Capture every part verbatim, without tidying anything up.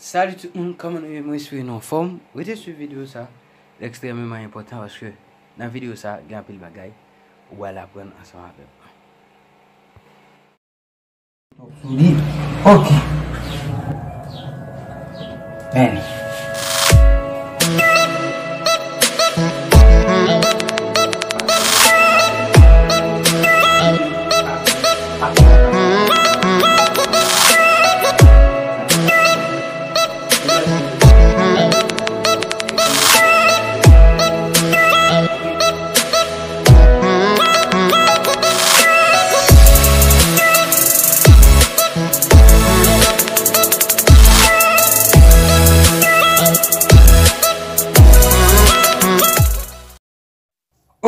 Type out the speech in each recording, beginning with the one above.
Salut tout moun, kòman nou ye? Mwen espere nou anfòm. Rete swiv videyo sa, l ekstrèmeman enpòtan paske nan videyo sa gen anpil bagay ou pral aprann ansanm avè m. Solid. Ok. Bèl.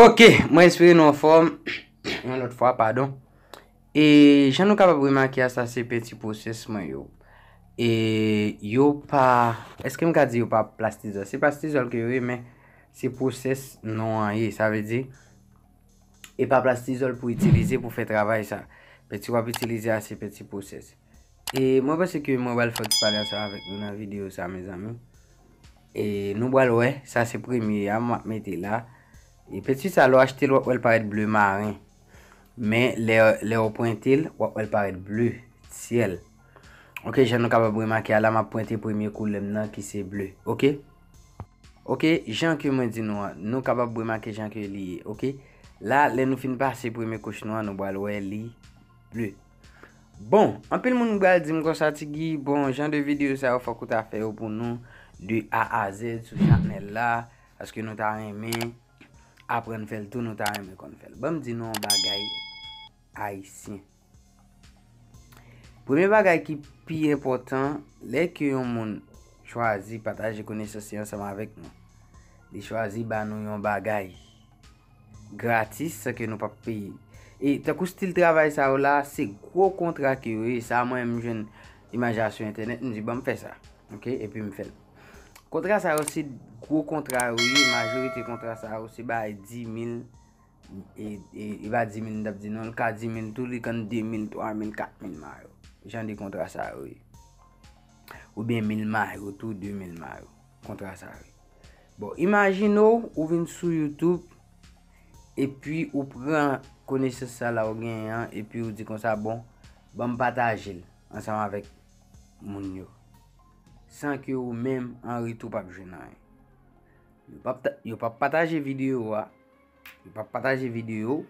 Ok, mwen espere nou anfòm. Yon lòt fwa, padon. E jan nou kapab remake a, sa se penti pwosès mwen yo. E yo pa, èske m ka di yo pa plastizòl? Se plastizòl ke yo ye, men se pwosès non an ye. Sa vle di, e pa plastizòl pou itilize pou fè travay sa. Penti w ap itilize a, se penti pwosès. E mwen panse ke mwen pral fè yon ti pale ansanm avèk nou nan videyo sa, mezanmi. E nou pral wè, sa se premye a m ap mete la. E penti sa, lè w achte l, w ap wè l parèt ble maren. Men lè, lè w pwente l, w ap wè l parèt ble syèl. Ok, jan nou kapab remake a la, m ap pwente premye koulè m nan ki se ble. Ok? Ok, jan ke mwen di nou an, nou kapab remake jan ke li ye. Ok? La, lè nou fin pase premye kouch nou an, nou pral wè li ble. Bon, anpil moun pral di m konsa, Ti Guy, bon, jan de videyo sa yo fòk ou ta fè yo pou nou de A a Z sou chanèl la, paske nou ta renmen aprann fè l tou, nou ta renmen konn fè l. Ban m di nou yon bagay, Ayisyen. Premye bagay ki pi enpòtan, lè ke yon moun chwazi pataje konesans li ansanm avèk nou, li chwazi ba nou yon bagay gratis san ke nou p ap peye. E tankou stil travay sa yo la, se gwo kontra ke yo ye. Sa mwen m jwenn imaj la sou entènèt, m di, "Ban m fè sa." Ok, epi m fè l. Kontra sa yo se gwo kontra yo ye, majorite kontra sa yo se bay dis mil, e, e, e pa dis mil m t ap di non, l ka dis mil tou, li konn de mil, twa mil, kat mil mayo. Jan de kontra sa yo ye. Oubyen mil mayo tou, de mil mayo. Kontra sa yo ye. Bon, imajine w, ou vin sou YouTube, epi ou pran konesans sa la ou genyen an, epi ou di konsa, "Bon, ban m pataje l ansanm avèk moun yo." San ke ou menm, an retou, p ap jwenn anyen. Yo p ap ta-, yo p ap pataje videyo a. Yo p ap pataje videyo.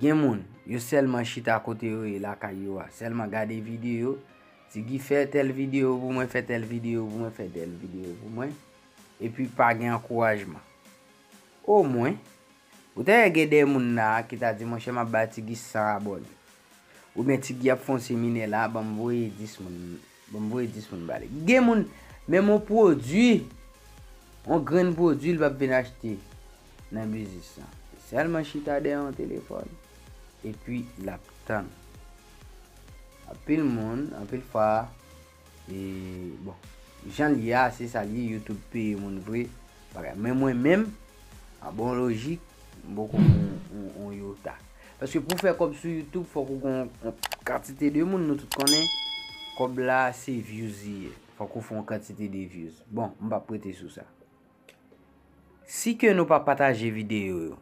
Gen moun, yo sèlman chita kote yo ye lakay yo a, sèlman gade videyo. Ti Guy fè tèl videyo pou mwen, fè tèl videyo pou mwen, fè tèl videyo pou mwen. Epi pa gen ankourajman. Omwen, ou ta wè gen de moun la ki ta di, "Monchè, m ap ba Ti Guy san abòne." Oubyen Ti Guy ap fè yon seminè la, ban m voye dis moun, ban m voye dis moun ba li. Gen moun, menm yon pwodui, yon grenn pwodui, li p ap vin achte nan biznis lan. Li sèlman chita dèyè yon telefòn, epi l ap tann. Anpil moun, anpil fwa, e, bon, jan l ye a, se sa l ye, YouTube peye moun vre, bagay. Men mwen menm, an bon lojik, m poko fè yon, yon, yon yota. Paske pou fè kòb sou YouTube, fòk ou gon yon kantite de moun, nou tout konnen, kòb la, se views li ye. Fòk ou fè yon kantite de views. Bon, m p ap rete sou sa. Si ke nou pa pataje videyo yo,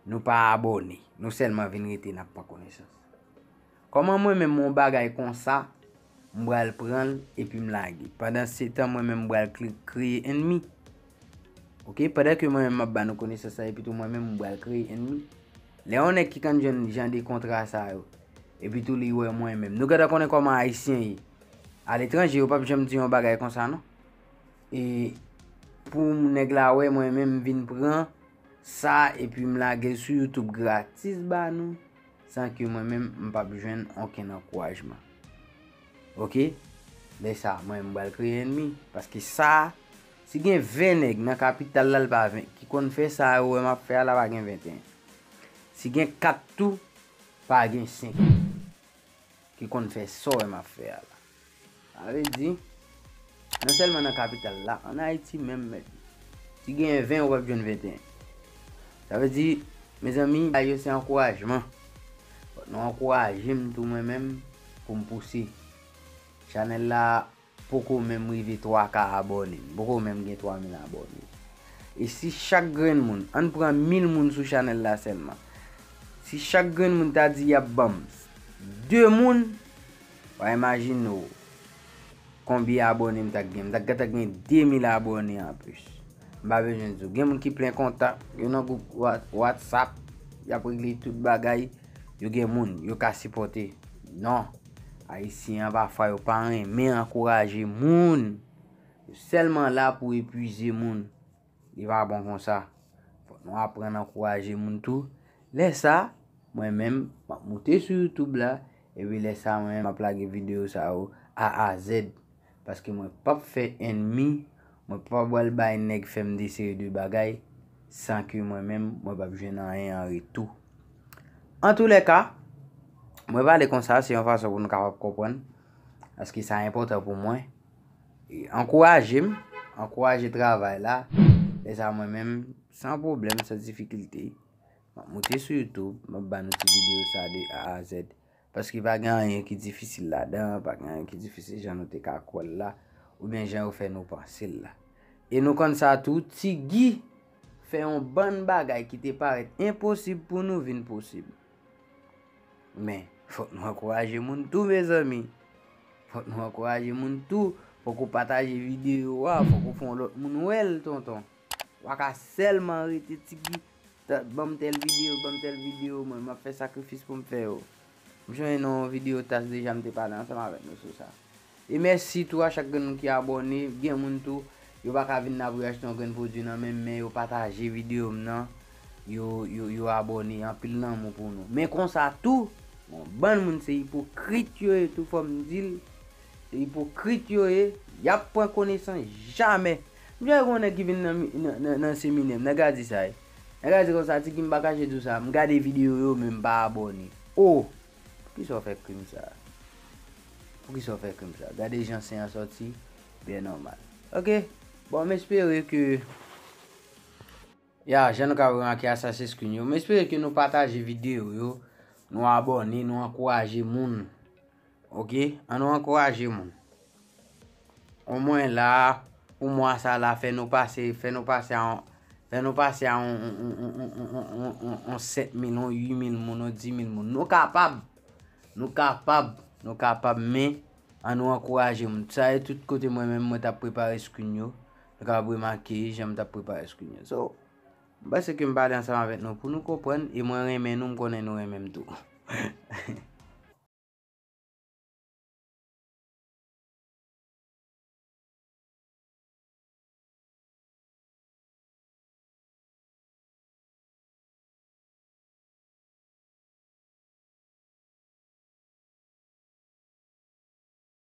nou pa abòne, nou sèlman vin rete n ap pran konesans. Kòman mwen menm yon bagay konsa, m pral pran l epi m lage? Pandan se tan, mwen menm m pral kre-, kreye ènmi. Ok, pandan ke mwen menm m ap ba nou konesans sa, epi tou mwen menm m pral kreye ènmi. Lè yon nèg ki konn jwenn jan de kontra sa yo, epi tou li wè mwen menm. Nou gentan konnen kòman Ayisyen ye. Aletranje, yo p ap janm di yon bagay konsa, non. E pou nèg la wè mwen menm m vin pran sa, epi m lage l sou YouTube gratis ba nou, san ke mwen menm m p ap jwenn okenn ankourajman. Ok? Lè sa, mwen menm m pral kreye ènmi. Paske sa, si gen ven nèg nan kapital la, l pa ven, ki konn fè sa yo wè m ap fè a la, pa gen venteyen. Si gen kat tou, pa gen senk ki konn fè sa w wè m ap fè a la. Sa vle di, non sèlman nan kapital la, ann Ayiti menm mèt, si genyen ven, ou p ap jwenn venteyen. Sa vle di, mezanmi, bagay yo se ankourajman. Fòk nou ankouraje m tou mwen menm pou m pouse. Chanèl la poko menm rive twa ka abòne. M poko menm gen twa mil abòne. E si chak grenn moun, ann pran mil moun sou chanèl la sèlman. Si chak grenn moun ta di y ap ban m de moun, w a imajine w konbyen abòne m t ap gen. M t ap gentan gen de mil abòne anplis. M pa bezwen di w. Gen moun ki plen kontak, yo nan gwoup Wa-, WhatsApp, y ap regle tout bagay. Yo gen moun, yo ka sipòte. Non. Ayisyen an, pafwa, yo pa renmen ankouraje moun. Yo sèlman la pou epuize moun. Li pa bon konsa. Fòk nou aprann ankouraje moun tou. Lè sa, mwen menm, m ap moute sou YouTube la, epi lè sa, mwen menm, m ap lage videyo sa yo A a Z. Paske mwen p ap fè ènmi, mwen p ap pral bay nèg fè m de seri de bagay, san ke mwen menm, mwen p ap jwenn anyen an retou. Antoulèka, mwen pale konsa, se yon fason pou nou kapab konprann, paske sa enpòtan pou mwen. E ankouraje m, ankouraje travay la. Lè sa, mwen menm, san pwoblèm, san difikilte, m ap moute sou YouTube, m ap ba nou ti videyo sa de A a Z. Paske pa gen anyen ki difisil ladan, pa gen anyen ki difisil jan nou te ka kwè l la, oubyen jan yo fè nou panse l la. E nou konn sa tou, Ti Guy fè yon bann bagay ki te parèt enposib pou nou vin posib. Men, fòk nou ankouraje moun tou, mezanmi. Fòk nou ankouraje moun tou. Fòk ou pataje videyo a, fòk ou fè yon lòt moun wè l, tonton. W pa ka sèlman rete Ti Guy, ta-, ban m tèl videyo, ban m tèl videyo, mwen, m ap fè sakrifis pou m fè yo. M sonje nan yon videyo tas deja m te pale ansanm avèk nou sou sa. E mèsi tou a chak grenn moun ki abòne. Gen moun tou, yo pa ka vin nan pou yo achte yon grenn pwodui nan men m, men yo pataje videyo m nan. Yo, yo, yo abòne. Anpil lanmou pou nou. Men konsa tou, yon bann moun se ipokrit yo ye tou, fò m di l. Se ipokrit yo ye. Y ap pran konesans jamè. M jwenn yon nèg ki vin nan, nan, nan, nan seminè m. Nèg la di sa, wi. Nèg la di konsa, Ti Guy, m pa kache di w sa. M gade videyo yo, men m pa abòne. O! Poukisa w fè krim sa? Poukisa w fè krim sa? Gade jan sen an sòti, byen nòmal. Ok. Bon, m espere ke, ya, jan nou ka remake Assassin's Creed yo, m espere ke nou pataje videyo yo, nou abòne, nou ankouraje moun. Ok? An nou ankouraje moun. Omwen la, pou mwa sa la, fè nou pase, fè nou pase a yon, fè nou pase a yon, yon, yon sèt mil, yon uit mil moun, yon dis mil moun. Nou kapab. Nou kapab. Nou kapab, men an nou ankouraje moun. Sa e tout kote mwen menm, mwen t ap prepare screen yo. Nou kapab remake jan m t ap prepare screen yo. So, m panse ke m pale ansanm avèk nou pou nou konprann, e mwen renmen nou, m konnen nou renmen m tou.